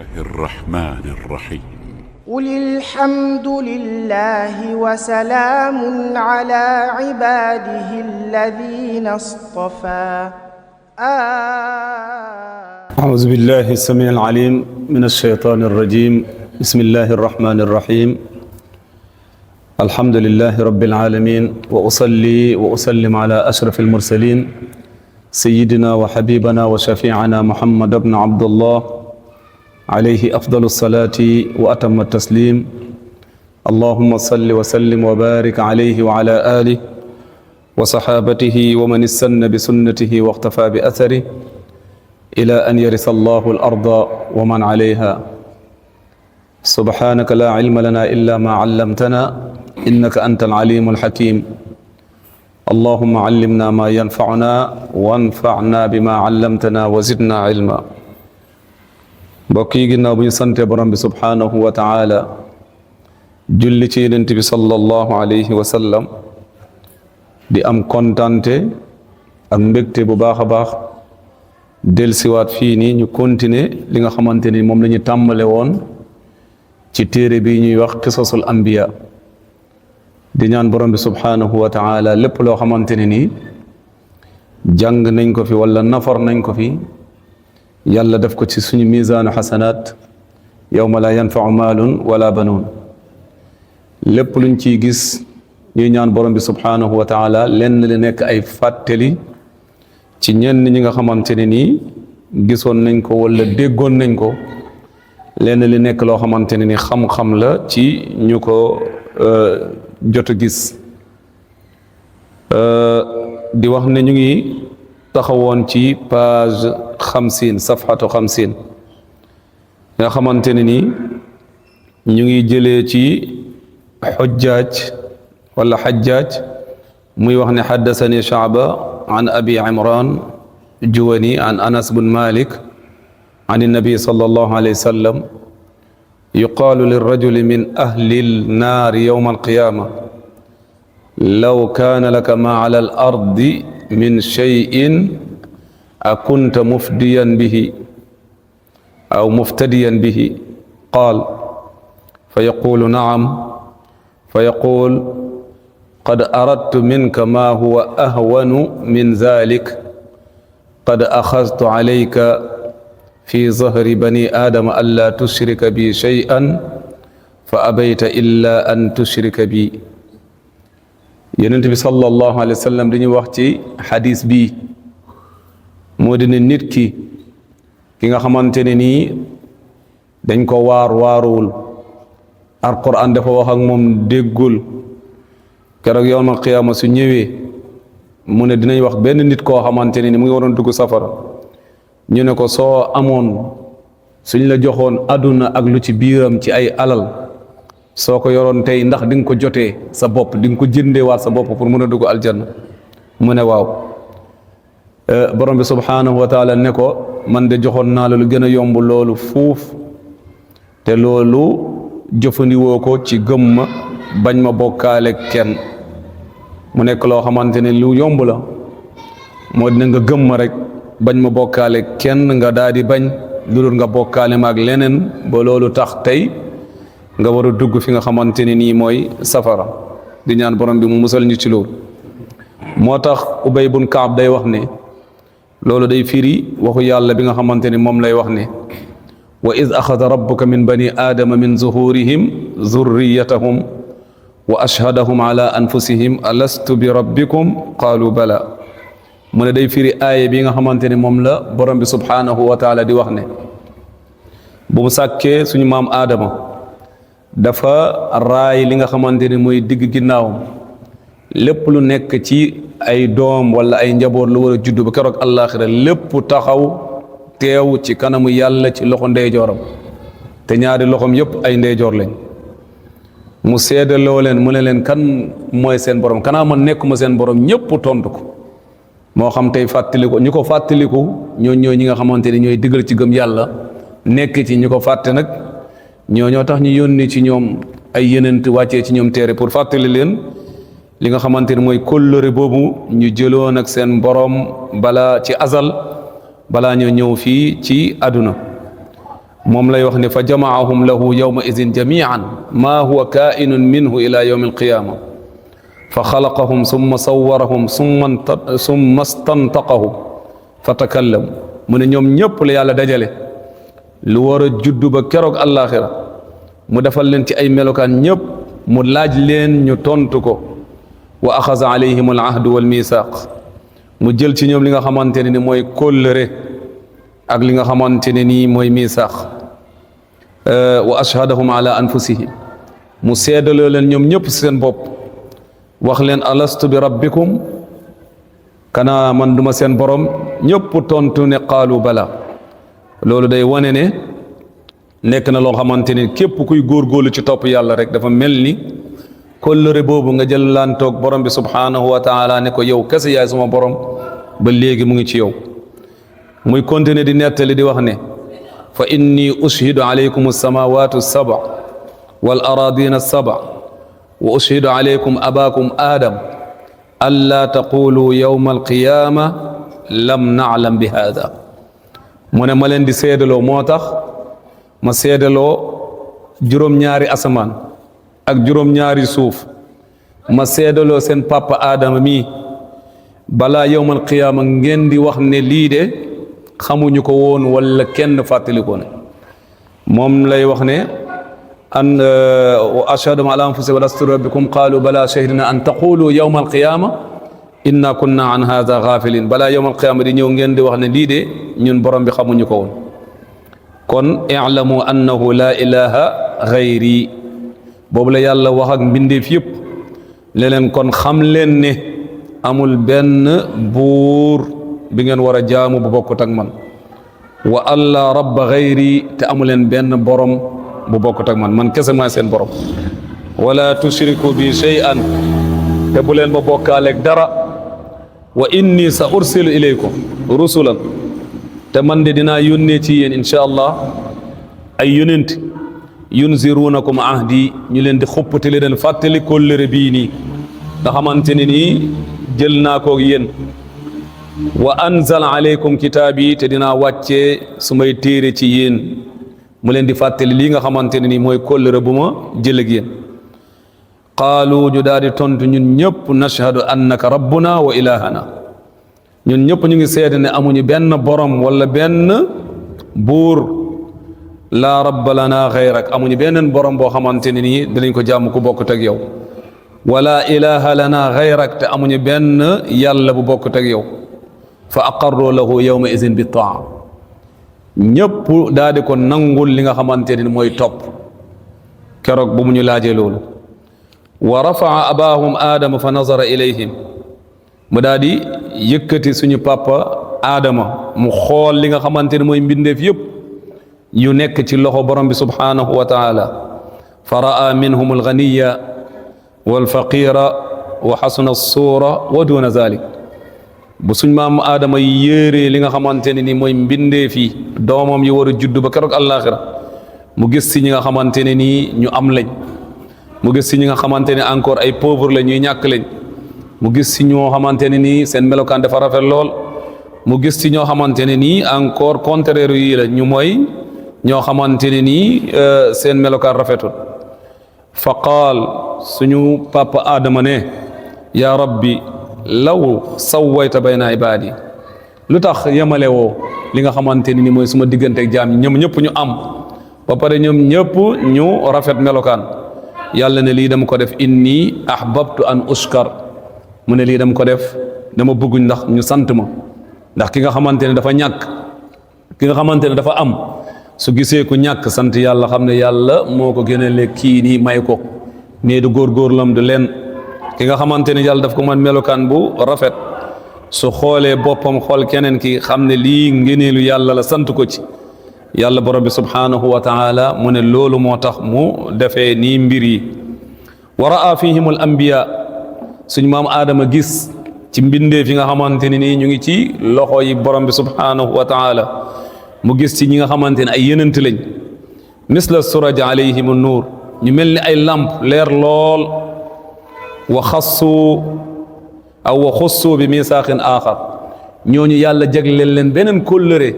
الرحمن الرحيم قل الحمد لله وسلام على عباده الذين اصطفى أعوذ بالله السميع العليم من الشيطان الرجيم بسم الله الرحمن الرحيم الحمد لله رب العالمين وأصلي وأسلم على أشرف المرسلين سيدنا وحبيبنا وشفيعنا محمد بن عبد الله عليه أفضل الصلاة وأتم التسليم اللهم صل وسلم وبارك عليه وعلى آله وصحابته ومن استنى بسنته واقتفى بأثره إلى أن يرث الله الأرض ومن عليها سبحانك لا علم لنا إلا ما علمتنا إنك أنت العليم الحكيم اللهم علمنا ما ينفعنا وانفعنا بما علمتنا وزدنا علما mbokk yi ginnaaw bu ñu sante borom bi subhaanahu wa taala julli ci yonent bi sallallahu alayhi wa sallam di am kontante ak mbégte bu baax a baax delsiwaat fii nii ñu continuer li nga xamante ni moom la ñu tàmbale woon ci téere bi ñuy wax qisasul anbiya di ñaan borom bi subhaanahu wa taala lépp loo xamante ne nii jàng nañ ko fi wala nafar nañ ko fi yàlla def ko ci suñu misaanu xasanaat yawma la yanfau maalun wala banuun lépp luñ ciy gis ñuy ñaan borom bi subhaanahu wa taala lenn li nekk ay fàttali ci ñenn ñi nga xamante ne nii gisoon nañ ko wala déggoon nañ ko lenn li nekk loo xamante ne ni xam-xam la ci ñu ko jot a gis di wax ne ñu ngi taxawoon ci page 50 safhatu 50 nga xamante ne ni ñu ngi jëlee ci xujjaaj wala xajjaaj muy wax ne xaddasani Sha'ba an abi Imran Juwani an Anas bin Malik an nabi sallallahu alayhi wa sallam yuqaalu lirrajuli min ahli nnaari yawma alqiyaama law kaana laka ma ala al ardi min shay'in akunta mufdiyan bihi aw muftadiyan bihi qaal fa yaqulu naam fa yaqul qad aradtu minka ma huwa ahwanu min dhalik qad axadtu alayka fi zahri bani aadama an laa tushrika bi shay'an fa abayta illa an tushrika bi yonent bi sallallahu alayhi wa sallam dañuy wax ci xadis bi moo di ne nit ki nga xamante ne nii dañ ko waaruwul alquran dafa wax ak moom déggul keroog yawmal qiyaama su ñëwee mu ne dinañ wax benn nit koo xamante ne ni mu ngi waroon dugg safara ñu ne ko soo amoon suñ la joxoon àdduna ak lu ci biiram ci ay alal soo ko yoroon tey ndax di nga ko jotee sa bopp di nga ko jëndee waat sa bopp pour mën a dugg aljanna mu ne waaw borom bi subhaanahu wa taala ne ko man de joxoon naa la lu gën a yomb loolu fuuf te loolu jëfandikoo ko ci gëm ma bañ ma bokkaale kenn mu nekk loo xamante ne lu yomb la moo dina nga gëm ma rek bañ ma bokkaale kenn nga daal di bañ lu dul nga bokkaale ma ak leneen ba loolu tax tey nga war a dugg fi nga xamante ne nii mooy safara di ñaan borom bi mu musal ñu ci loolu moo tax Ubay bun Kaab day wax ne loolu day firi waxu yàlla bi nga xamante ne moom lay wax ne wa iz axada rabbuka min bani aadama min zuhurihim zurriyatahum wa ashhadahum ala anfusihim alastu bi rabbikum qaalu bala mu ne day firi aaye bi nga xamante ne moom la borom bi subhaanahu wa taala di wax ne bu mu sàkkee suñu maam aadama dafa raay li nga xamante ne mooy digg ginnaawam lépp lu nekk ci ay doom wala ay njaboot lu war a judd ba keroog àllaaxira lépp taxaw teew ci kanamu yàlla ci loxo ndeyjooram te ñaari loxom yépp ay ndeyjoor lañ mu seedaloo leen mu ne leen kan mooy seen borom kanaa man nekkuma seen borom ñépp tontu ko moo xam tey fàttaliku ñu ko fàttaliku ñoo ñi nga xamante ni ñooy diggal ci gëm yàlla nekk ci ñu ko fàtte nag ñoo tax ñu yónni ci ñoom ay yenent wàccee ci ñoom téere pour fàttali leen li nga xamante ni mooy kóllëre boobu ñu jëloon ak seen borom balaa ci azal balaa ñoo ñëw fii ci àdduna moom lay wax ne fa jamaahum lahu yawma idin jamian ma huwa kainun minhu ila yawmi alqiyama fa xalaqahum summa sawwarahum summa stantaqahum fa takallamu mu ne ñoom ñëpp la yàlla dajale lu war a juddu ba keroog àllaaxira mu defal leen ci ay melokaan ñëpp mu laaj leen ñu tontu ko wa axaza alayhim al ahdu wal misaaq mu jël ci ñoom li nga xamante ne ni mooy kóllëre ak li nga xamante ne nii mooy misaaq wa ashhadahum ala anfusihim mu seedaloo leen ñoom ñëpp si seen bopp wax leen alastu bi rabbikum kana man duma seen borom ñëpp tontu ne qaalu bala loolu day wane ne nekk na loo xamante ni képp kuy góorgóorlu ci topp yàlla rek dafa mel ni kóllëre boobu nga jël laan toog borom bi subhaanahu wa taala ne ko yow kese yaay suma borom ba léegi mu ngi ci yow muy continuer di nettali di wax ne fa inni ushhidu alaykum alsamawatu saba wal aradina saba wa ushhidu alaykum abakum adam alla taqulu yawma alqiyama lam na'lam bi hada mu ne ma leen di seedaloo moo tax ma seedaloo juróom-ñaari asamaan ak juróom-ñaari suuf ma seedaloo seen papa aadama mi balaa yawmal qiyaama ngeen di wax ne lii de xamuñu ko woon wala kenn fàttali ko ne moom lay wax ne an wa ashhadu ala anfusihim wa lastu rabbikum qaalu bala shahidna an taqulu yawmal qiyaama inna kunna an hadha ghafilin balaa yawmal qiyaama di ñëw ngeen di wax ne lii de ñun borom bi xamuñu ko woon kon i'lamu annahu la ilaha ghayri boobu la yàlla wax ak mbindeef yëpp leneen kon xam leen ne amul benn buur bi ngeen war a jaamu bu bokkut ak man wa alla rabba ghayri te amuleen benn borom bu bokkut ak man kese maa seen borom wala tushriku bi shay'an te bu leen ma bokkaaleeg dara wa inni sa ursilu ilaykum rusulan te man de dinaa yónnee ci yéen incha allah ay yónent yunzirunakum ahdi ñu leen di xuppati leen fàttali kóllëre bii nii nga xamante ne nii jël naa koog yéen wa anzal alaykum kitaabi te dinaa wàccee su may téere ci yéen mu leen di fàttali lii nga xamante ne nii mooy kóllëre bu ma jël ak yéen qaalu ñu daal di tontu ñun ñëpp nashhadu annaka rabbuna wa ilahana ñun ñëpp ñu ngi seede ne amuñu benn borom wala benn buur laa rabba lana xayrak amuñu beneen borom boo xamante ne nii dinañ ko jàmm ku bokkut ak yow wala ilaha lana xayrak te amuñu benn yàlla bu bokkut ak yow fa aqarru lahu yawma izin bi taa ñëpp daal di ko nangul li nga xamante ne mooy topp keroog bu mu ñu laajee loolu wa rafaa abaahum aadama fa nazara ilayhim mu daal di yëkkati suñu papa aadama mu xool li nga xamante ne mooy mbindeef yëpp yu nekk ci loxo borom bi subhanahu wa taala fa raa minhum alganiya walfaqira wa xasuna alsuura wa duna zalik bu suñ maam aadama yéeree li nga xamante ne ni mooy mbindeef yi doomam yi war a judd ba keroog àllaaxira mu gis si ñi nga xamante ne nii ñu am lañ mu gis si ñi nga xamante ne encore ay pauvre la ñuy ñàkk lañ mu gis si ñoo xamante ne nii seen melokaan dafa rafet lool mu gis si ñoo xamante ne nii encore contraire yi la ñu mooy ñoo xamante ne nii seen melokaan rafetul fa qaal suñu papa aadama ne yaa rabbi law sawwayta bayna ibaadi lu tax yemale woo li nga xamante ne nii mooy suma diggante ak jaam ñoom ñëpp ñu am ba pare ñoom ñëpp ñu rafet melokaan yàlla ne lii dama ko def inni ahbabtu an uskar mu ne lii dama ko def dama bëgguñ ndax ñu sant ma ndax ki nga xamante ne dafa ñàkk ki nga xamante ne dafa am su gisee ku ñàkk sant yàlla xam ne yàlla moo ko génneele kii nii may ko mais du góorgóorlam du leen ki nga xamante ne yàlla daf ko man melokaan bu rafet su xoolee boppam xool keneen ki xam ne lii ngëneelu yàlla la sant ko ci yàlla borom bi subhanahu wa taala mu ne loolu moo tax mu defee nii mbir yi wa raa fihim al anbiya suñu maam aadama gis ci mbindeef yi nga xamante ne nii ñu ngi ci loxo yi borom bi subhanahu wa taala mu gis ci ñi nga xamante ne ay yenent lañ misla suraj alayhim nuur ñu mel ni ay lamp leer lool wa xussu bi misaaqin axar ñooñu yàlla jagleel leen beneen kóllëre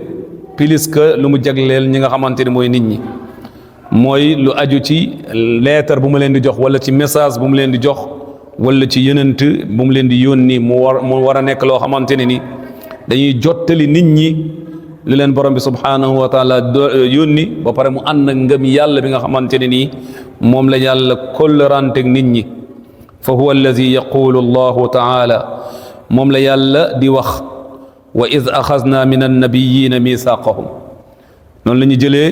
plus que lu mu jagleel ñi nga xamante ni mooy nit ñi mooy lu aju ci lettre bu mu leen di jox wala ci message bu mu leen di jox wala ci yonent bu mu leen di yónni mu war a nekk loo xamante ne ni dañuy jottali nit ñi lu leen borom bi subhanahu wa taala yónni ba pare mu ànd ak ngëm yàlla bi nga xamante ne nii moom la yàlla kóllëranteeg nit ñi fa huwa alladi yaqulu allahu taala moom la yàlla di wax wa id axadna min annabiyina misaqahum noonu la ñu jëlee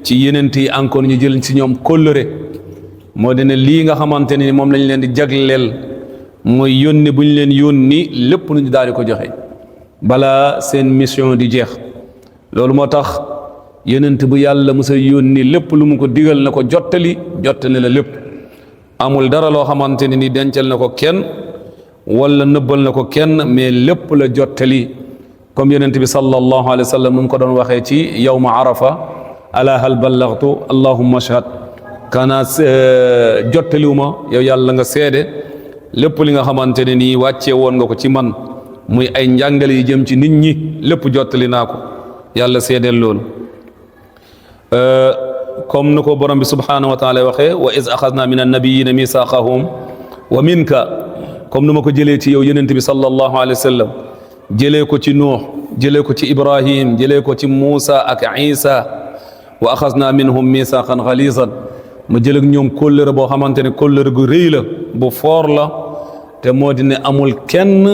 ci yenent yi encore ñu jël ci ñoom kóllëre moo di ne lii nga xamante ne ni moom lañ leen di jagleel mooy yónni bu ñu leen yónni lépp nu ñu daal di ko joxe balaa seen mission di jeex loolu moo tax yenent bu yàlla musa yónni lépp lu mu ko digal na ko jottali la lépp amul dara loo xamante ne ni dencal na ko kenn wala nëbbal na ko kenn mais lépp la jottali comme yenent bi sallallahu alayhi wa sallam nu mu ko doon waxee ci yawma arafa ala hal ballagtu allahumma ashhad kana jottaliwuma yow yàlla nga seede lépp li nga xamante ne nii wàccee woon nga ko ci man muy ay njàngale yi jëm ci nit ñi lépp jottali naa ko yàlla seedeel loolu comme ni ko borom bi subhanahu wa taala waxee wa iz axadna min annabiyina misaqahum wa minka comme nu ma ko jëlee ci yow yonent bi sallallahu alayhi wa sallam jëlee ko ci nuux jëlee ko ci ibrahim jëlee ko ci muusa ak isa wa axadna minhum misaqan xalisan ma jël ak ñoom kóllëre boo xamante ne kóllëre gu rëy la bu foor la te moo di ne amul kenn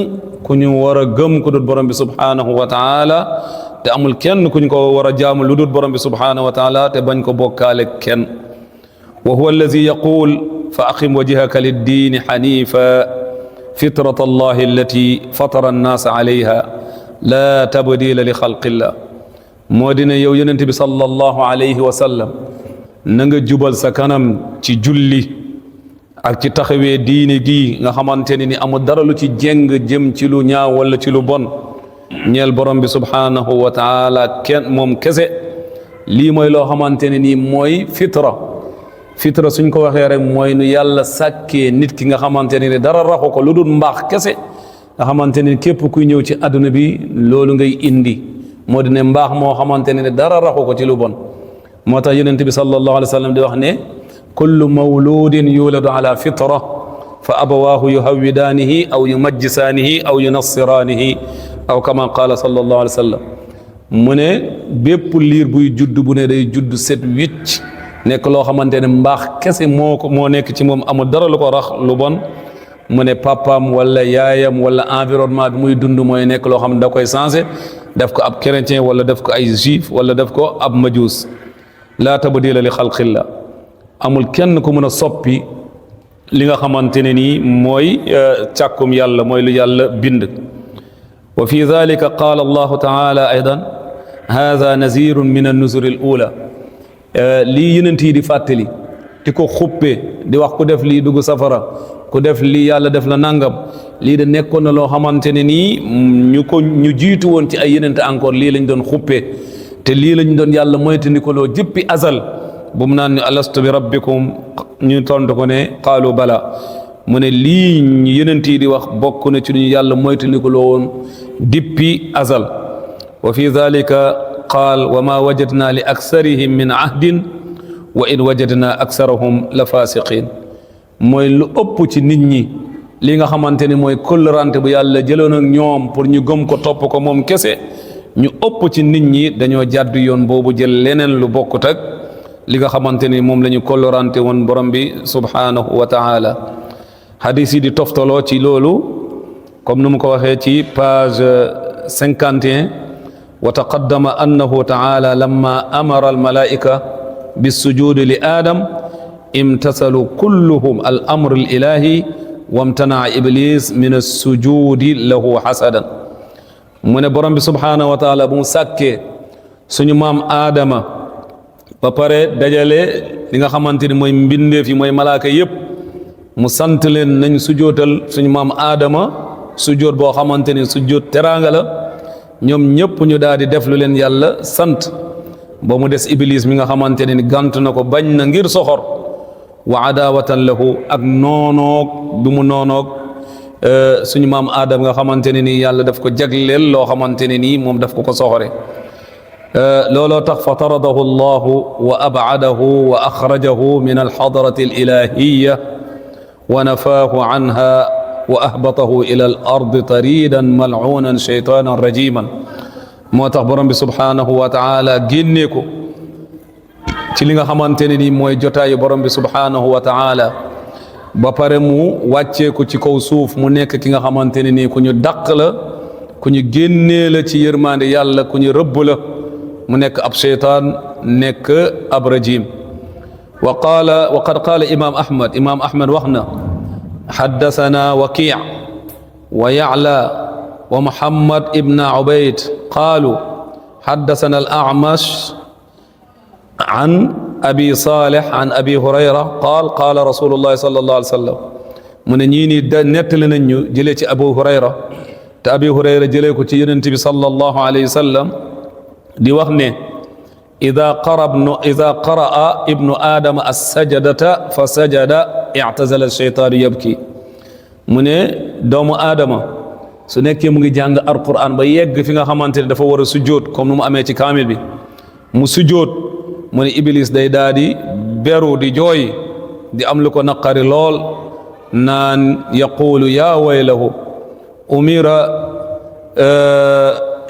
ku ñu war a gëm ku dul borom bi subhanahu wa taala te amul kenn ku ñu ko war a jaamu lu dul borom bi subhanahu wa taala te bañ ko bokkaale kenn wa huwa allazi yaqul fa aqim wajhaka liddiini xanifa fitrata allahi allati fatara annaasa alayha la tabdila li xalqillah moo di ne yow yonent bi sallallahu alayhi wa sallam na nga jubal sa kanam ci julli ak ci taxawee diine gi nga xamante ne ni amul dara lu ci jéng jëm ci lu ñaaw wala ci lu bon ñeel borom bi subhanahu wa taala kenn moom kese lii mooy loo xamante ne nii mooy fitra suñ ko waxee rek mooy nu yàlla sàkkee nit ki nga xamante ne ni dara raxu ko lu dul mbaax kese nga xamante ne képp kuy ñëw ci àdduna bi loolu ngay indi moo di ne mbaax moo xamante ne dara raxu ko ci lu bon moo tax yonent bi sallallahu alayhi wa sallam di wax ne kullu mawludin yuladu ala fitra fa abawaahu yuhawwidaanihi aw yumajjisaanihi aw yunassiraanihi aw kama qaala sallallahu alayhi wa sallam mu ne bépp liir buy judd bu ne day judd set wicc nekk loo xamante ne mbaax kese moo nekk ci moom amul dara lu ko rax lu bon mu ne papaam wala yaayam wala environnement bi muy dund mooy nekk loo xam ne da koy changé def ko ab chrétien wala def ko ay juif wala def ko ab majuus laa tabdila li xalqillah amul kenn ku mën a soppi li nga xamante ne nii mooy càkkum yàlla mooy lu yàlla bind wa fi dalika qaala allahu taala aydan hada nazirun min annuzur al ula lii yonent yi di fàttali di ko xuppe di wax ku def lii dugg safara ku def lii yàlla def la nangam lii de nekkoon na loo xamante ne nii ñu jiitu woon ci ay yonent encore lii lañ doon xuppe te lii lañ doon yàlla moytandikuloo jëppi azal bu mu naan ñu alastu bi rabbikum ñu tontu ko ne qaalu bala mu ne lii ñu yonent yi di wax bokk na ci ñu yàlla moytandikuloo woon dippi azal wa fi dalika qaal wa ma wajadna li aksarihim min ahdin wa in wajadna aksarahum la fasiqin mooy lu ëpp ci nit ñi li nga xamante ne mooy kóllërante bu yàlla jëloon ak ñoom pour ñu gëm ko topp ko moom kese ñu ëpp ci nit ñi dañoo jàddu yoon boobu jël leneen lu bokkut ak li nga xamante ni moom la ñu kóllërante woon borom bi subhanahu wa taala hadis yi di toftaloo ci loolu comme nu mu ko waxee ci page 51 wa taqaddama annahu taala lamma amara almalaika bissujudi li adam imtasalu kulluhum al amr al ilahi wamtanaa iblis min assujudi lahu hasadan mu ne borom bi subhanahu wa taala bu mu sàkkee suñu maam aadama ba pare dajale li nga xamante ni mooy mbindeef yi mooy malaaka yépp mu sant leen nañ sujootal suñu maam aadama sujoot boo xamante ni sujoot teraanga la ñoom ñëpp ñu daal di def lu leen yàlla sant ba mu des iblis mi nga xamante ne ni gànt na ko bañ na ngir soxor wa adawatan lahu ak noonoog bi mu noonoog suñu maam aadama nga xamante ne nii yàlla daf ko jagleel loo xamante ne nii moom daf ko soxore looloo tax fa taradahu allahu wa abcadahu wa axrajahu min alxadrati alilahiya wa nafaahu anha wa ahbatahu ila al ardi taridan malcuunan sheytaanan rajiman moo tax borom bi subhaanahu wa taala génnee ko ci li nga xamante ne ni mooy jotaayu borom bi subhaanahu wa taala ba pare mu wàccee ko ci kaw suuf mu nekk ki nga xamante ne nii ku ñu dàq la ku ñu génnee la ci yërmande yàlla ku ñu rëbb la mu nekk ab sheytaan nekk ab rajim wa qad qaala imam ahmad wax na xaddasana waqi wa yacla wa muhammad ibn ubayd qaalu xaddasana al acmash an abi salih an abi hurayra qaala rasulullahi sallallahu alayhi wa sallam mu ne ñii nii da nettali nañ ñu jëlee ci abu hurayra te abi hurayra jëlee ko ci yonent bi sallallahu alayhi wa sallam di wax ne ida qaraa ibnu aadama assajadata fa sajada i'tazala sheytaanu yabki mu ne doomu aadama su nekkee mu ngi jàng alquran ba yegg fi nga xamante ne dafa war a sujjóot comme nu mu amee ci kaamil bi mu sujjóot mu ne iblis day daal di beru di jooy di am lu ko naqari lool naan yaquulu yaa waylahu umira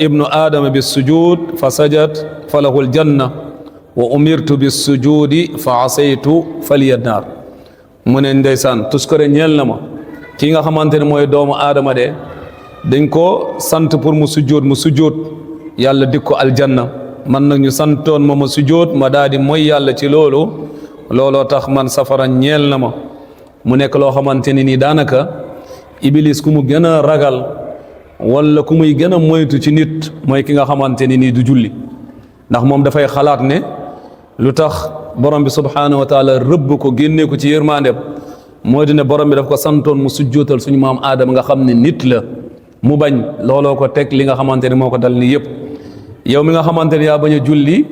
ibnu aadama bissujud fa sajad fa lahu aljanna wa umirtu bissujudi fa asaytu faliya naar mu ne ndeysaan tuskore ñeel na ma kii nga xamante ne mooy doomu aadama de dañ ko sant pour mu sujjóot yàlla dik ko aljanna man nag ñu santoon ma sujjóot ma daal di mooy yàlla ci looloo tax man safara ñeel na ma mu nekk loo xamante ne nii daanaka iblis ku mu gën a ragal wala ku muy gën a moytu ci nit mooy ki nga xamante ne nii du julli ndax moom dafay xalaat ne lu tax borom bi subhaanahu wa taala rëbb ko génnee ko ci yërmaandem moo di ne borom bi daf ko santoon mu sujjóotal suñu maam aadama nga xam ne nit la mu bañ looloo ko teg li nga xamante ne moo ko dal ni yëpp yow mi nga xamante ne yaa bañ a julli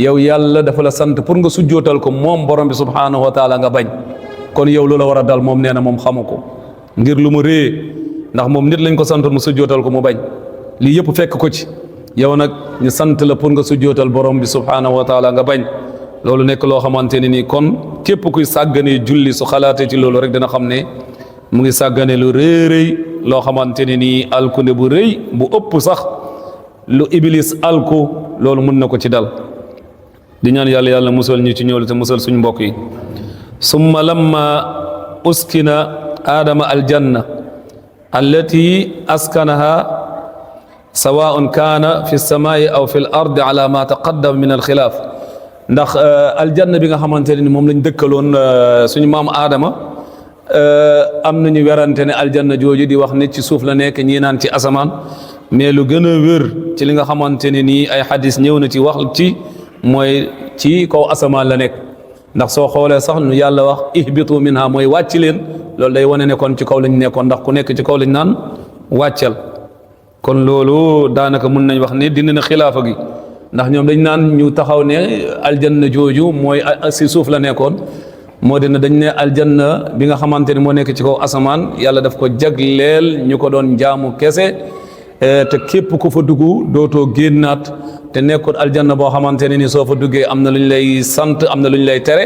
yow yàlla dafa la sant pour nga sujjóotal ko moom borom bi subhaanahu wa taala nga bañ kon yow loola war a dal moom nee na moom xamu ko ngir lu mu rée ndax moom nit lañ ko santoon mu sujjóotal ko mu bañ lii yëpp fekk ko ci yow nag ñu sant la pour nga sujjóotal borom bi subhaanahu wa taala nga bañ loolu nekk loo xamante ne nii kon képp kuy sàgganee julli su xalaatee ci loolu rek dina xam ne mu ngi sàggane lu rëy loo xamante ne nii alkunde bu rëy bu ëpp sax lu iblis alku loolu mun na ko ci dal di ñaan yàlla musal ñu ci ñoolu te musal suñu mbokk yi summa lamma uskina aadama aljanna allati askanaha sawaun kaana fi lsamaai aw fi l ardi ala ma taqaddam min alxilaaf ndax aljanna bi nga xamante ne ni moom lañ dëkkaloon suñu maam aadama am nañu werante ne aljanna jooju di wax ne ci suuf la nekk ñii naan ci asamaan mais lu gën a wér ci li nga xamante ne nii ay xadis ñëw na ci wax ci mooy ci kaw asamaan la nekk ndax soo xoolee sax nu yàlla wax ihbitu minha mooy wàcc leen loolu day wane ne kon ci kaw lañ nekkoon ndax ku nekk ci kaw lañ naan wàccal kon loolu daanaka mun nañ wax ne dindi na xilaafa gi ndax ñoom dañ naan ñu taxaw ne aljanna jooju mooy si suuf la nekkoon moo dina dañ ne aljanna bi nga xamante ne moo nekk ci kaw asamaan yàlla daf ko jagleel ñu ko doon jaamu kese te képp ku fa dugg dootoo génnaat te nekkul aljanna boo xamante ne ni soo fa duggee am na lu ñu lay sant am na lu ñu lay tere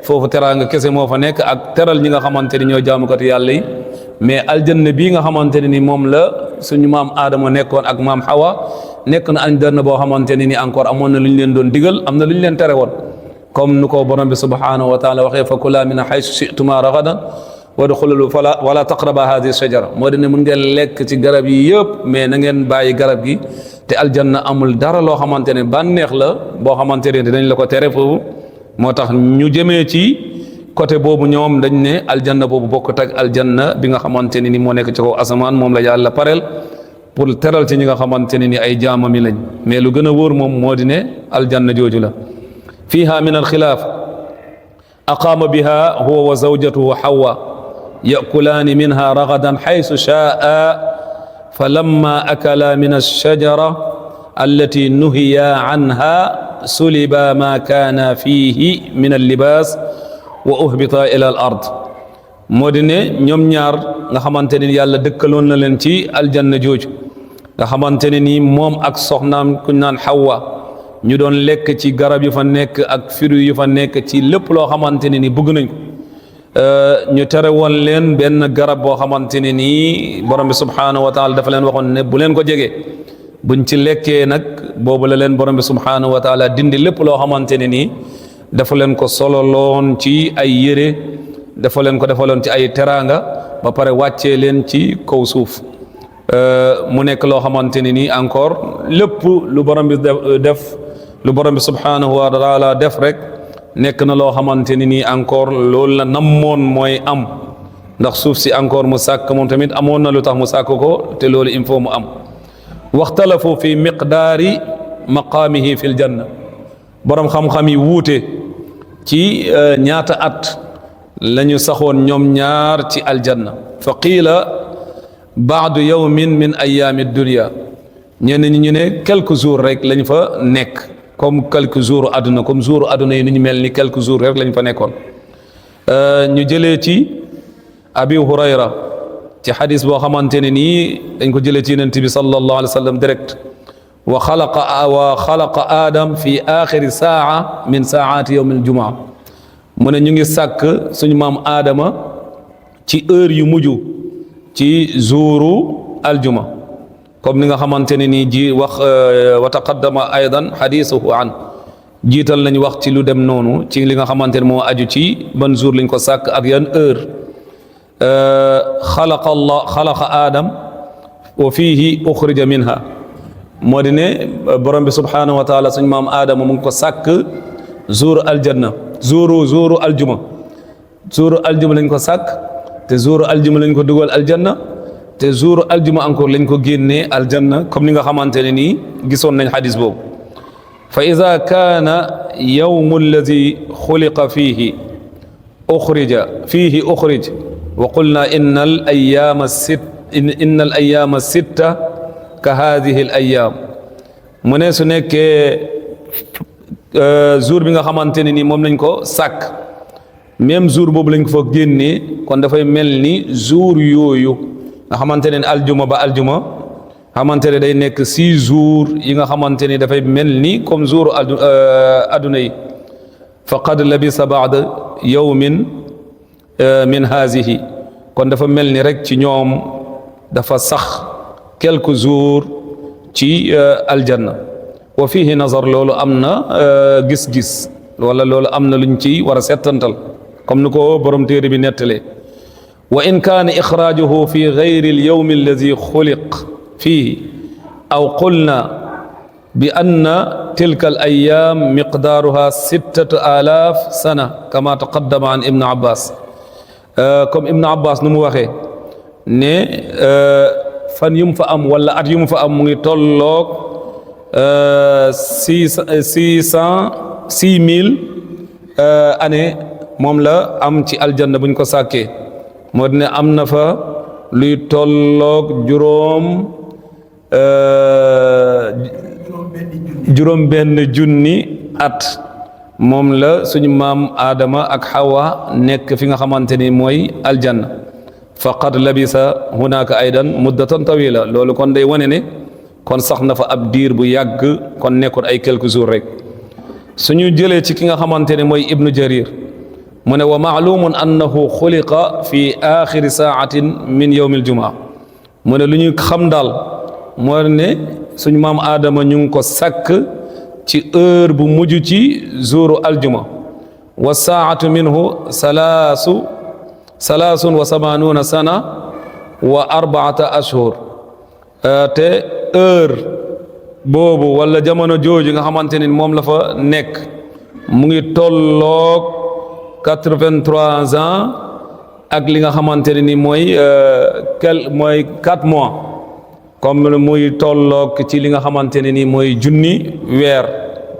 foofu teraanga kese moo fa nekk ak teral ñi nga xamante ni ñoo jaamukati yàlla yi mais aljanna bii nga xamante ne ni moom la suñu maam Aadama nekkoon ak maam Hawa nekk na aljanna boo xamante ne ni encore amoon na lu ñu leen doon digal am na lu ñu leen tere woon comme nu ko borom bi subhanahu wa taala waxee fa kula min haysu shi'tuma ragadan wadxulu wala taqraba hadihi shajara moo di ne mun ngeen lekk ci garab yi yëpp mais na ngeen bàyyi garab gi te aljanna amul dara loo xamante ne bànneex la boo xamante ne dinañ la ko tere foofu moo tax ñu jëmee ci côté boobu ñoom dañ ne aljanna boobu bokkut ak aljanna bi nga xamante ne ni moo nekk ci kaw asamaan moom la yàlla pareel pour teral ci ñi nga xamante ne ni ay jaamami lañ mais lu gën a wóor moom moo di ne aljanna jooju la fiha min alxilaaf aqaama biha huwa wa zawjatuhu Hawa yakulaani minha ragadan xaysu shaa falamma akala min alshajara allati nuhiya anha suliba ma kaana fihi min allibaas wa uhbita ila al ard moo di ne ñoom ñaar nga xamante ne yàlla dëkkaloon na leen ci aljanna jooju nga xamante ne ni moom ak soxnaam kuñ naan Hawa ñu doon lekk ci garab yu fa nekk ak fruits yu fa nekk ci lépp loo xamante ne ni bëgg nañ ko ñu tere woon leen benn garab boo xamante ne nii borom bi subhaanahu wa taala dafa leen waxoon ne bu leen ko jege buñ ci lekkee nag boobu la leen borom bi subhaanahu wa taala dindi lépp loo xamante ne nii dafa leen ko sololoon ci ay yére dafa leen ko defaloon ci ay teraanga ba pare wàccee leen ci kaw suuf mu nekk loo xamante ne nii encore lépp lu borom bi def lu borom bi subhaanahu wa taala def rek nekk na loo xamante ne nii encore loolu la namoon mooy am ndax suuf si encore mu sàkk moom tamit amoon na lu tax mu sàkk ko te loolu il faut mu am waxtalafu fi miqdaari maqaamihi fi l janna borom xam-xam yi wuute ci ñaata at la ñu saxoon ñoom ñaar ci aljanna fa qiila baadu yawmin min ayaami dunia ñenn ñi ñu ne quelques jours rek lañ fa nekk comme quelques jours àdduna comme jour àdduna yi ni ñu mel ni quelques jours rek lañ fa nekkoon ñu jëlee ci abi hurayra ci xadis boo xamante ne nii dañ ko jëlee ci yonent bi sallallahu alayhi wa sallam direct wa xalaqa adam fi axiri saa min saati yawm aljumaa mu ne ñu ngi sàkk suñu maam aadama ci heure yu mujj ci jouru aljuma comme ni nga xamante ne nii ji wax wa taqaddama aydan xadisuhu an jiital nañ wax ci lu dem noonu ci li nga xamante ne moo aju ci ban jour lañ ko sàkk ak yan heure xalaqa adam wa fihi uxrija minha moo di ne borom bi subhanahu wa taala suñ maam aadama mu ngi ko sàkk jour aljanna jouru aljuma lañ ko sàkk te jouru aljuma lañ ko dugal aljanna te jouru aljuma encore lañ ko génnee aljanna comme ni nga xamante ne nii gisoon nañ xadis boobu fa ida kaana yawmu alladi xuliqa fihi uxrij wa qulna inna al ayaama sitta ka hadihi al ayaam mu ne su nekkee jour bi nga xamante ne ni moom lañ ko sàkk même jour boobu lañ ko fa génnee kon dafay mel ni jour yooyu nga xamante ne aljuma ba aljuma xamante ne day nekk 6 jours yi nga xamante ni dafay mel ni comme jour adduna yi faqad labisa baada yawmin min hazihi kon dafa mel ni rek ci ñoom dafa sax quelques jours ci aljanna wa fihi nazar loolu am na gis-gis wala loolu am na luñ ci war a settantal comme ni ko borom téere bi nettalee wa in kaana ixraajuhu fi gayri alyawmi alladi xuliq fihi aw qulna bi anna tilka al ayaam miqdaaruha 6000 sana kama taqaddama an ibn abbas comme ibn abbas nu mu waxee ne fan yu mu fa am wala at yu mu fa am mu ngi tolloog 6000 année moom la am ci aljanna buñ ko sàkkee moo di ne am na fa luy tolloog juróom benn junni at moom la suñu maam Adama ak Hawa nekk fi nga xamante ni mooy aljanna faqad labisa hunaka aydan muddatan tawila loolu kon day wane ne kon sax na fa ab diir bu yàgg kon nekkul ay quelques jours rek suñu jëlee ci ki nga xamante ne mooy ibnu jarir mu ne wa maalumun annahu xuliqa fi axiri saatin min yawmi aljumaa mu ne lu ñu xam daal moo ne suñu maam Adama ñu ngi ko sàkk ci heure bu mujj ci jouru aljuma wa saatu minhu salaasun wa samanuuna sana wa 4 ashhur te heure boobu wala jamono jooju nga xamante ni moom la fa nekk mu ngi tolloog 83 ans ak li nga xamante ne ni mooy 4 mois comme muy tolloog ci li nga xamante ne ni mooy junni weer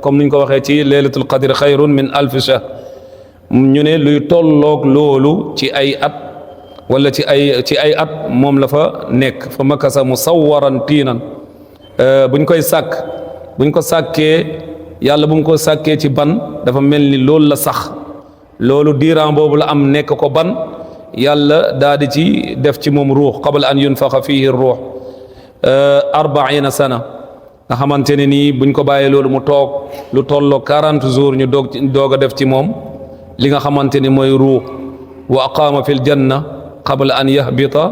comme niñ ko waxee ci laylatul qadr xayrun min alfi shahr ñu ne luy tolloog loolu ci ay at wala ci ay at moom la fa nekk fa makasa musawwaran tiinan buñ ko sàkkee yàlla bu mu ko sàkkee ci ban dafa mel ni loolu la sax loolu diiran boobu la am nekk ko ban yàlla daa di ci def ci moom ruux qabla an yunfaxa fihi ruux 40 sana nga xamante ne nii buñ ko bàyyee loolu mu toog lu tolloo 40 jours ñu doog a def ci moom li nga xamante ni mooy ruux wa aqaama fi l janna qabla an yahbita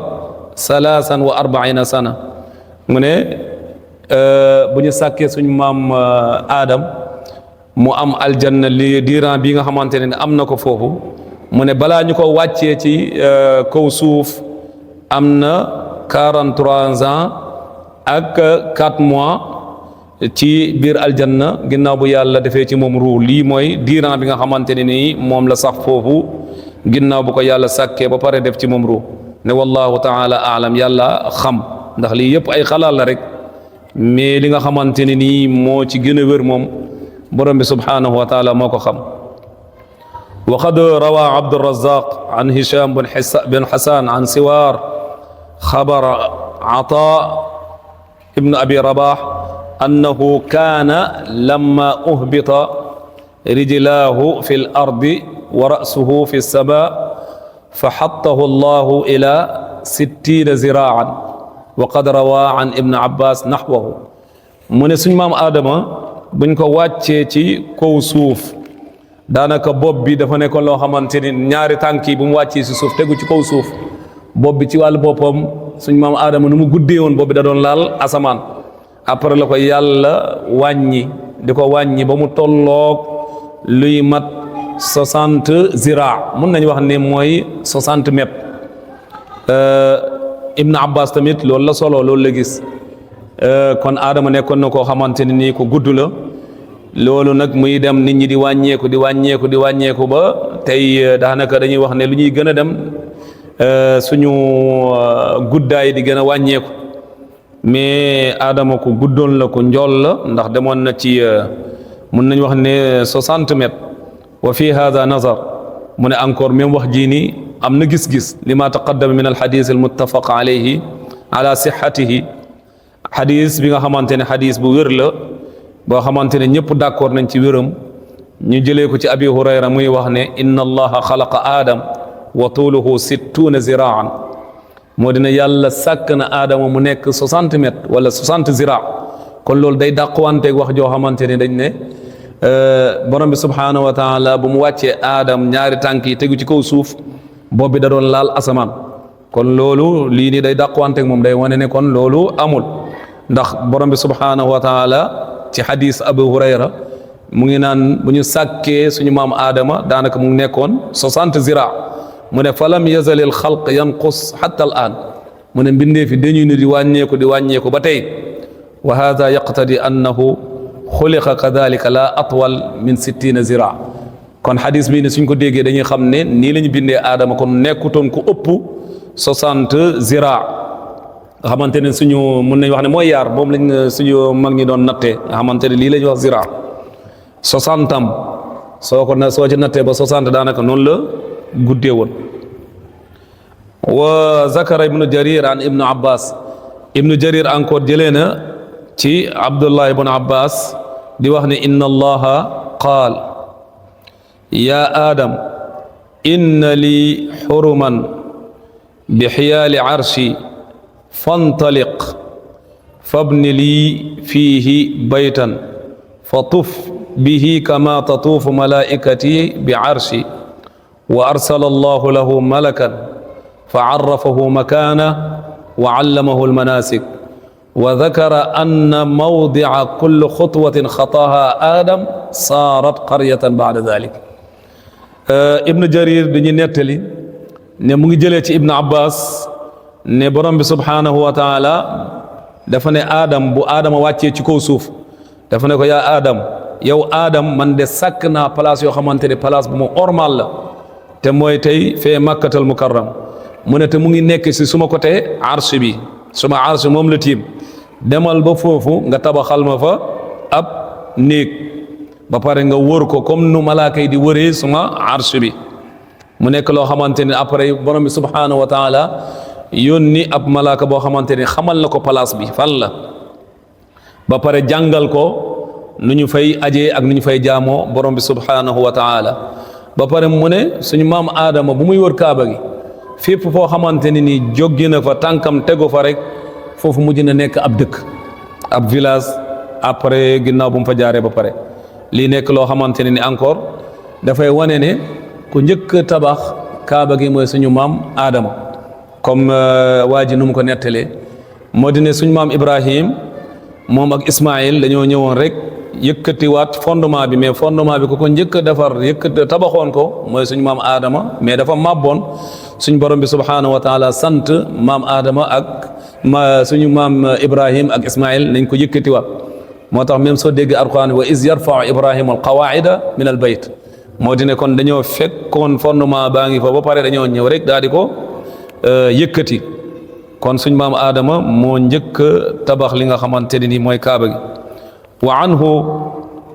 43 sana mu ne bu ñu sàkkee suñ maam Adam mu am aljanna li diiran bi nga xamante ne am na ko foofu mu ne balaa ñu ko wàccee ci kaw suuf am na 43 ans ak 4 mois ci biir aljanna ginnaaw bu yàlla defee ci moom ruux lii mooy diiran bi nga xamante ne nii moom la sax foofu ginnaaw bu ko yàlla sàkkee ba pare def ci moom ruux ne wallahu taala aalam yàlla xam ndax lii yëpp ay xalaat la rek mais li nga xamante ne nii moo ci gën a wér moom borom bi subhanahu wa taala moo ko xam wa qad rawa abdurazaq an hisham bin hasan an siwar xabara ata ibn abi rabah annahu kaana lamma uhbita rijlahu fi l ardi wa ra'suhu fi lsama fa xattahu allahu ila 60 ziraan wa qad rawa an ibn abbas naxwahu mu ne suñ maam aadama buñ ko wàccee ci kaw suuf daanaka bopp bi dafa nekkoon loo xamante ni ñaari tànk yi bu mu wàccee si suuf tegu ci kaw suuf bopp bi ci wàllu boppam suñ maam aadama nu mu guddee woon bopp bi da doon laal asamaan après la ko yàlla wàññi di ko wàññi ba mu tolloog luy mat 60 zira mun nañu wax ne mooy 60 mètres Ibn Abbas tamit loolu la solo loolu la gis kon aadama nekkoon na koo xamante ne nii ko gudd la loolu nag muy dem nit ñi di wàññeeku ba tey daanaka dañuy wax ne lu ñuy gën a dem suñu guddaay di gën a wàññeeku mais aadama ko guddoon la ko njool la ndax demoon na ci mun nañu wax ne 60 mètres wa fi hada nazar mu ne encore même wax jii nii am na gis-gis lima taqaddama min alxadis almuttafaq alayhi ala sixatihi xadis bi nga xamante ne xadis bu wér la boo xamante ne ñëpp d'accord nañ ci wéram ñu jëlee ko ci abi hurayra muy wax ne inna allaha xalaqa aadam wa tuuluhu 60 ziraan moo dina yàlla sàkk na aadama mu nekk 60 mètres wala 60 zira kon loolu day dàquwanteeg wax joo xamante ne dañ ne borom bi subhanahu wa taala bu mu wàccee aadam ñaari tànk yi tegu ci kaw suuf bopp bi da doon laal asamaan kon loolu lii nii day dàquwanteeg moom day wane ne kon loolu amul ndax borom bi subhanahu wa taala ci hadis abu hurayra mu ngi naan bu ñu sàkkee suñu maam aadama daanaka mu ngi nekkoon 60 zira mu ne falam yazal al xalq yanqus hatta al an mu ne mbindee fi dañuy ni di wàññeeku ba tey wa hada yaqtadi annahu xuliqa kadalika la atwal min 60 zira kon hadis bii ne suñ ko déggee dañuy xam ne nii la ñu bindee aadama kon nekkutoon ku ëpp 60 zira nga xamante ne suñu mun nañ wax ne mooy yaar moom lañ suñu mag ñi doon nattee nga xamante ne lii la ñuy wax zira 60 am soo ci nattee ba 60 daanaka noonu la guddee woon wa zakara ibnu jarir an ibnu abbas ibnu jarir encore jëlee na ci abdullah ibnu abbas di wax ne inna allaha qaal ya adam inna li xuruman bi xiyaali arshi fantaliq fabni lii fiihi baytan fatuf bihi kama tatuufu malaikati bi arshi wa arsala allahu lahu malakan fa arrafahu makana wa allamahu almanasik wa dakara anna mawdica kulli xutwatin xataaha adam saarat qaryatan bacda dalik ibnu jarir dañuy nettali ne mu ngi jëlee ci ibnu abbas ne borom bi subhanahu wa taala dafa ne aadam bu aadama wàccee ci kaw suuf dafa ne ko yaa aadam yow aadam man de sàkk naa place yoo xamante ne place bu mu ormal la te mooy tey fee makkatal mukarram mu ne te mu ngi nekk si suma côté arsh bi suma arsh moom la tiim demal ba foofu nga tabaxal ma fa ab néeg ba pare nga wër ko comme nu malaaka yi di wëree suma arsh bi mu nekk loo xamante ne après borom bi subhanahu wa taala yónni ab malaaka boo xamante ne xamal na ko place bi fan la ba pare jàngal ko nu ñu fay ajee ak nu ñu fay jaamoo borom bi subhanahu wa taala ba pare mu ne suñu maam aadama bu muy wër kaaba gi fépp foo xamante ne nii jóggi na fa tànkam tegu fa rek foofu mujj na nekk ab dëkk ab village après ginnaaw bu mu fa jaaree ba pare lii nekk loo xamante ne ni encore dafay wane ne ku njëkk tabax kaaba gi mooy suñu maam Adama comme waa ji nu mu ko nettalee moo di ne suñu maam Ibrahim moom ak Ismaïl dañoo ñëwoon rek yëkkatiwaat fondement bi mais fondement bi ku ko njëkk a defar tabaxoon ko mooy suñu maam Adama mais dafa màbboon suñ borom bi subhanahu wa taala sant maam Adama ak suñu maam Ibrahim ak Ismaïl nañ ko yëkkatiwaat moo tax même soo dégg alquran wa iz yarfau Ibrahima alqawaida min al bayt moo di ne kon dañoo fekkoon fondement baa ngi fa ba pare dañoo ñëw rek daal di ko yëkkati kon suñ maam Adama moo njëkk tabax li nga xamante ne ni mooy kaaba gi wa anhu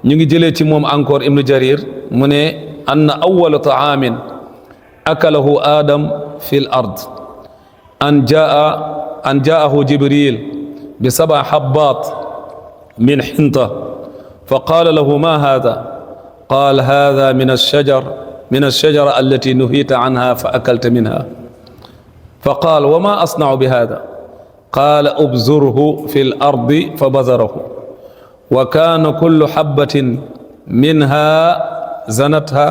ñu ngi jëlee ci moom encore ibnu jarir mu ne anna awwala taamin akalahu adam fi l ard an jaahu jibril bi saba habbat min hinta fa qala lahu ma hada قال هذا من الشجرة التي نهيت عنها فأكلت منها فقال وما أصنع بهذا قال أبزره في الأرض فبذره وكان كل حبة منها زنتها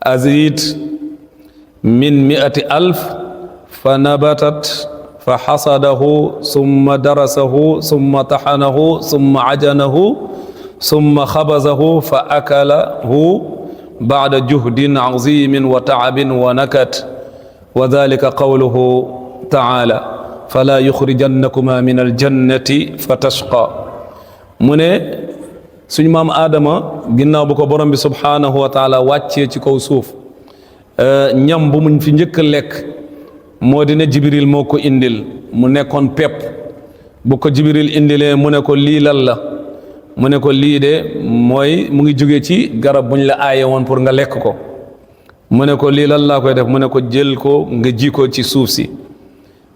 أزيد من 100,000 فنبتت فحصده ثم درسه ثم طحنه ثم عجنه ثم خبزه فأكله بعد جهد عظيم وتعب ونكت وذلك قوله تعالى فلا يخرجنكما من الجنة فتشقى mu ne suñu maam Adama ginnaaw bu ko borom bi subhanahu wa taala wàccee ci kaw suuf ñam bu muñ fi njëkk a lekk moo di ne Jibril moo ko indil mu nekkoon pepp bu ko Jibril indilee mu ne ko lii lan la mu ne ko lii de mooy mu ngi jóge ci garab buñ la aaye woon pour nga lekk ko mu ne ko lii lan laa koy def mu ne ko jël ko nga ji ko ci suuf si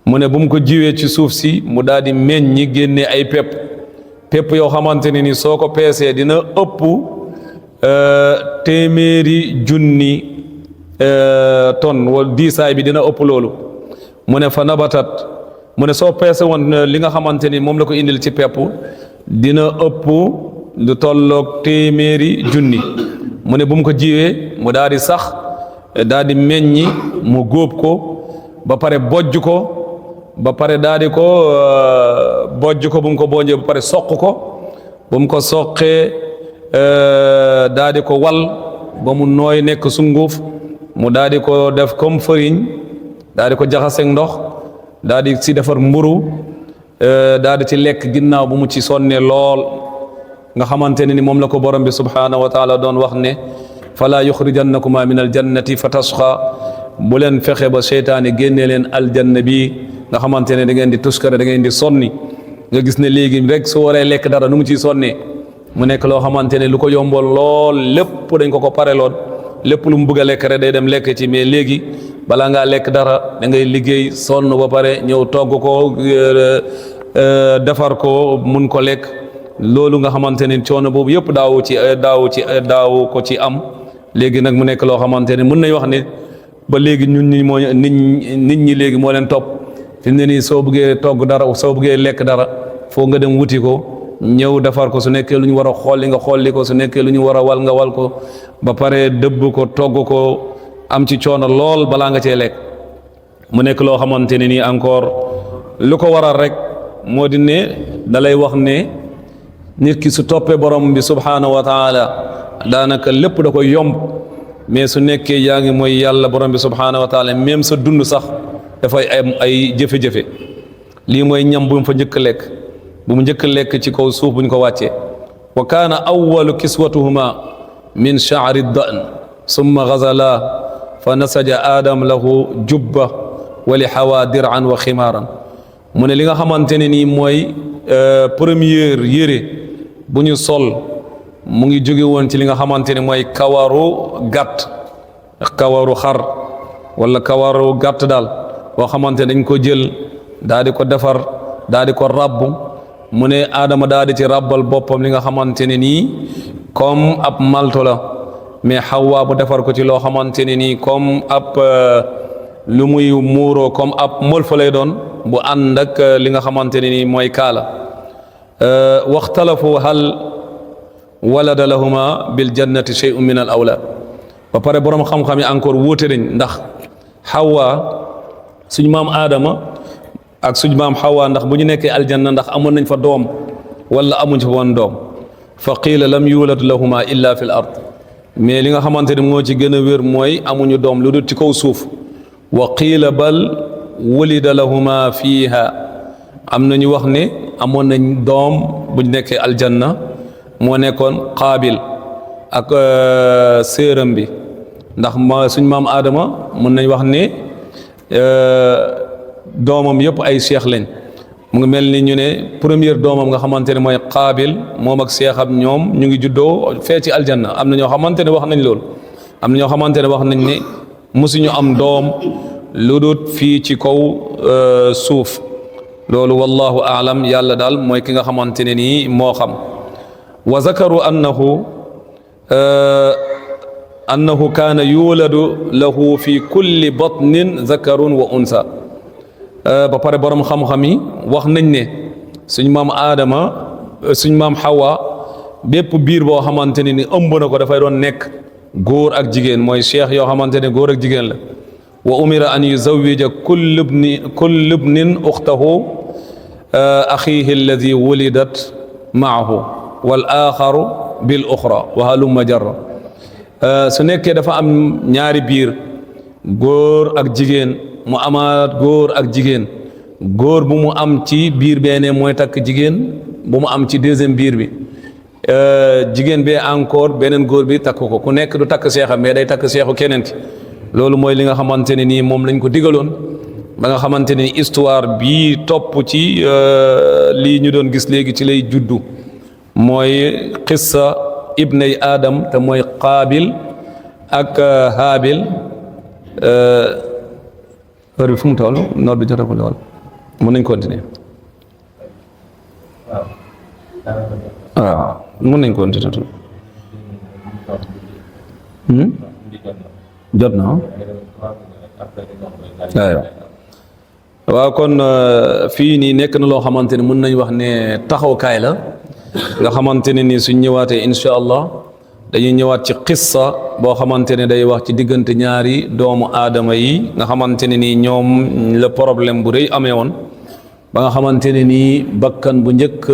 mu ne bu mu ko jiwee ci suuf si mu daal di meññi génne ay pepp yoo xamante ne ni soo ko peesee dina ëpp téeméeri junni tonne wala diisaay bi dina ëpp loolu mu ne fa nabatat mu ne soo peese woon li nga xamante ni moom la ko indil ci pepp dina ëpp lu tolloog téeméeri junni mu ne bu mu ko jiwee mu daal di sax daal di meññi mu góob ko ba pare bojj ko ba pare daal di ko bojj ko bu mu ko bojjee ba pare soq ko bu mu ko soqee daal di ko wal ba mu nooy nekk sunguf mu daal di ko def comme farine daal di ko jaxaseeg ndox daal di si defar mburu daal di ci lekk ginnaaw bu mu ci sonne lool nga xamante ne ni moom la ko borom bi subhanahu wa taala doon wax ne fala yuxrijannakuma min aljannati fa tasqa bu leen fexe ba seytaane génnee leen aljanna bi nga xamante ne da ngeen di tuskare da ngeen di sonni nga gis ne léegi rek su waree lekk dara nu mu ciy sonnee mu nekk loo xamante ne lu ko yomboon lool lépp dañ ko pareloon lépp lu mu bëgg a lekk rek day dem lekk ci mais léegi balaa ngaa lekk dara da ngay liggéey sonn ba pare ñëw togg ko defar ko mun ko lekk loolu nga xamante ne coono boobu yëpp daawu ko ci am léegi nag mu nekk loo xamante ne mën nañ wax ne ba léegi ñun ñi moo nit ñi léegi moo leen topp fi mu ne nii soo bëggee togg dara soo bëggee lekk dara foo nga dem wuti ko ñëw defar ko su nekkee lu ñu war a xolli nga xolli ko su nekkee lu ñu war a wal nga wal ko ba pare dëbb ko togg ko am ci coono lool balaa nga cee lekk mu nekk loo xamante ne nii encore lu ko waral rek moo di ne da lay wax ne nit ki su toppee borom bi subhanahu wa taala daanaka lépp da koy yomb mais su nekkee yaa ngi mooy yàlla borom bi subhanahu wa taala même sa dund sax dafay am ay jafe-jafe lii mooy ñam bu mu fa njëkk lekk bu mu njëkk lekk ci kaw suuf bu ñu ko wàccee wa kaana awalu kiswatuhuma min sha'ri dan summa gazala fa nasaja adam lahu jubba wa li hawa dir'an wa ximaaran mu ne li nga xamante ne nii mooy première yére bu ñu sol mu ngi jóge woon ci li nga xamante ne mooy kawaru gàtt kawaru xar wala kawaru gàtt daal boo xamante ne dañ ko jël daal di ko defar daal di ko rabbu mu ne Adama daal di ci rabbal boppam li nga xamante ne nii comme ab malto la mais Hawa bu defar ko ci loo xamante ne nii comme ab lu muy muuroo comme ab molfa lay doon bu ànd ak li nga xamante ne nii mooy kaala waxtalafu hal walada lahuma bil jannati shay'un min al awlad ba pare borom xam-xam yi encore wuute nañ ndax Hawa suñ maam Adama ak suñ maam Hawa ndax bu ñu nekkee aljanna ndax amoon nañ fa doom wala amuñ fa woon doom fa qiila lam yulad lahuma illa fil ard mais li nga xamante ne moo ci gën a wér mooy amuñu doom lu dul ci kaw suuf wa qiila bal wulida lahuma fiiha am na ñu wax ne amoon nañ doom buñ nekkee aljanna moo nekkoon Qaabil ak séeram bi ndax suñ maam Adama mën nañ wax ne doomam yëpp ay cheikh lañ mu ngi mel ni ñu ne première doomam nga xamante ne mooy Qaabil moom ak seexam ñoom ñu ngi juddoo fee ci aljanna am na ñoo xamante ne wax nañ loolu am na ñoo xamante ne wax nañ ne musuñu am doom lu dut fii ci kaw suuf loolu wallahu aalam yàlla daal mooy ki nga xamante ne nii moo xam wa zakaru annahu kaana yuladu lahu fi kulli batnin zakarun wa unsa ba pare borom xam-xam yi wax nañ ne suñ maam Adama suñ maam Hawa bépp biir boo xamante ne ni ëmb na ko dafay doon nekk góor ak jigéen mooy cheikh yoo xamante ne góor ak jigéen la wa umira an yuzawwija kullu ibnin ukhtahu akhihi alladi wulidat maahu wal axaru bil uxra wa halumma jarra su nekkee dafa am ñaari biir góor ak jigéen mu amaat góor ak jigéen góor bu mu am ci biir beneen mooy takk jigéen bu mu am ci deuxième biir bi jigéen bee encore beneen góor bi takk ko ku nekk du takk seexam mais day takk seexu keneen ki loolu mooy li nga xamante ne nii moom lañ ko digaloon ba nga xamante ne histoire bii topp ci lii ñu doon gis léegi ci lay juddu mooy qissa ibnay Adam te mooy Qaabil ak Haabil heure bi fu mu toll noor bi jotagul lool mën nañ continuer waaw mën nañ continuer tuuti jot na waaw kon fii nii nekk na loo xamante ne mën nañ wax ne taxawkaay la nga xamante ne ni suñ ñëwaatee incha allah dañuy ñëwaat ci qissa boo xamante ne day wax ci diggante ñaari doomu aadama yi nga xamante ne nii ñoom la problème bu rëy amee woon ba nga xamante ne nii bakkan bu njëkk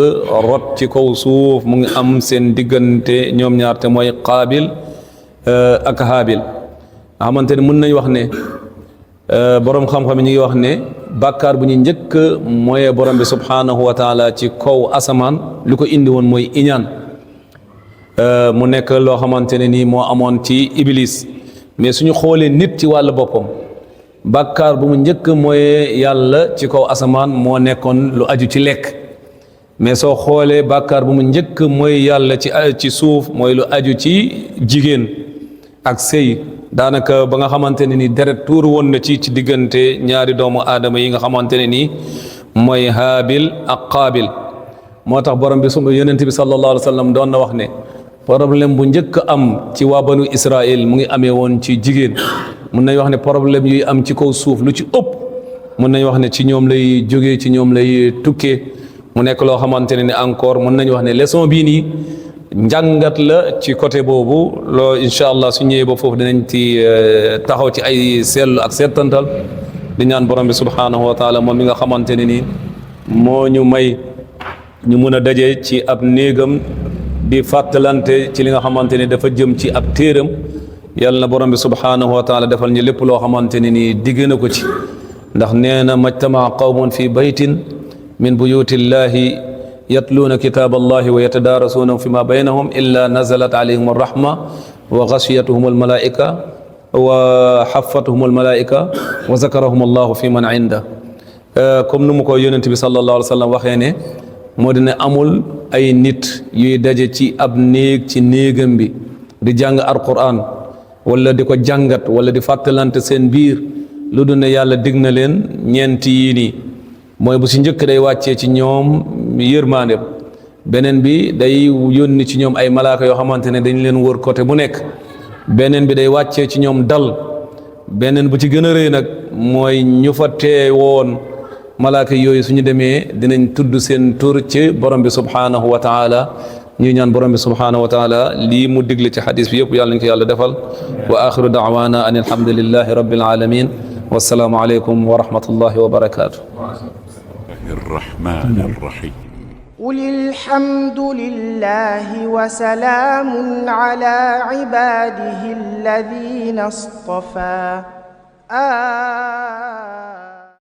rot ci kaw suuf mu ngi am seen diggante ñoom ñaar te mooy Qaabil ak Haabil nga xamante ne mën nañ wax ne borom xam-xam yi ñu ngi wax ne bàkkaar bu ñu njëkk mooy borom bi subhanahu wa taala ci kaw asamaan lu ko indi woon mooy iñaan mu nekk loo xamante ne nii moo amoon ci iblis mais suñu xoolee nit ci wàllu boppam bàkkaar bu mu njëkk mooy yàlla ci kaw asamaan moo nekkoon lu aju ci lekk mais soo xoolee bàkkaar bu mu njëkk mooy yàlla ci suuf mooy lu aju ci jigéen ak sëy daanaka ba nga xamante ne ni deret tuur woon na ci diggante ñaari doomu aadama yi nga xamante ne nii mooy Haabil ak Qaabil moo tax borom bi yonent bi sallallahu alayhi wa sallam doon na wax ne problème bu njëkk am ci waa banu Israël mu ngi amee woon ci jigéen mun nañ wax ne problème yuy am ci kaw suuf lu ci ëpp mun nañ wax ne ci ñoom lay jógee ci ñoom lay tukkee mu nekk loo xamante ne ni encore mun nañ wax ne leçon bii nii njàngat la ci côté boobu loo incha allah su ñëwee ba foofu dinañ ci taxaw ci ay seetlu ak seetantal di ñaan borom bi subhanahu wa taala moom mi nga xamante ne nii moo ñu may ñu mun a daje ci ab néegam di fàttalante ci li nga xamante ne dafa jëm ci ab téeram yàlla na borom bi subhanahu wa taala defal ñu lépp loo xamante ne nii digg na ko ci ndax nee na majtamaa qawmun fi baytin min buyutillahi yatluuna kitaab allahi wa yatadaarasuunahu fi ma baynahum illa nazalat alayhim arrahma wa ghashiyatuhum almalaika wa haffatuhum almalaika wa zakarahum allahu fi man inda comme nu mu ko yonent bi sallallahu alayhi wa sallam waxee ne moo di ne amul ay nit yuy daje ci ab néeg ci néegam bi di jàng alquran wala di ko jàngat wala di fàttalante seen biir lu dul ne yàlla dig na leen ñeenti yii nii mooy bu si njëkk day wàccee ci ñoom yërmaande beneen bi day yónni ci ñoom ay malaaka yoo xamante ne dañ leen wër côté bu nekk beneen bi day wàccee ci ñoom dal beneen bu ci gën a rëy nag mooy ñu fa teewoon malaaka yooyu suñu demee dinañ tudd seen tur ci borom bi subhanahu wa taala ñuy ñaan borom bi subhanahu wa taala lii mu digle ci xadis bi yëpp yàlla nañ ko yàlla defal wa axiru daawana an alhamdulillahi rabbil alamin wassalaamu aleykum wa rahmatullahi wa barakatuh. الرحمن الرحيم قل الحمد لله وسلام على عباده الذين اصطفى